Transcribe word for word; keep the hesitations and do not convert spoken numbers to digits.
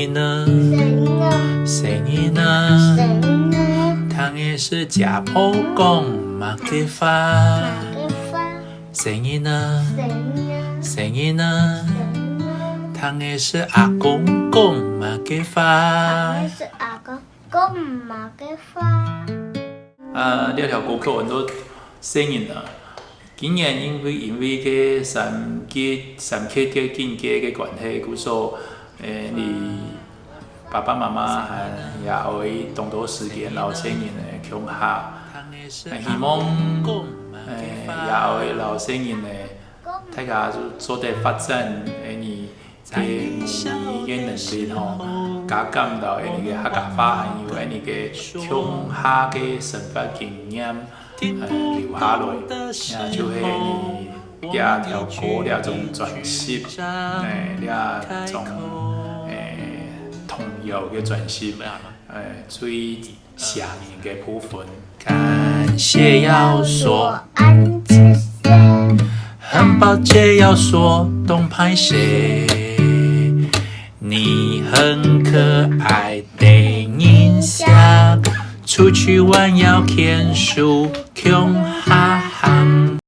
呢，細人仔，細人仔，細人仔，聽个係姐婆講麼个話？麼个話？細人仔，細人仔，細人仔，細人仔，聽个係阿公講麼个話？聽个係阿公講麼个話？啊，這條歌曲安到細人仔。今年因為，因為个三級，三級个警戒个關係，故所，誒，你爸爸媽媽還也愛當多時間摎細人仔共下。誒，希望，誒，也愛摎細人仔，大家做得發展，誒，你个母語个能力吼，加減到𠊎俚个客家話，還有𠊎俚个共下个生活經驗，呃，留下來，也就係𠊎俚這條歌這種專輯，誒，這種，誒，童謠个專輯，誒，最 聲音个部分。感謝要說恁仔細，很抱歉要說當歹勢。你很可愛得人惜，出去玩要牽手共下行。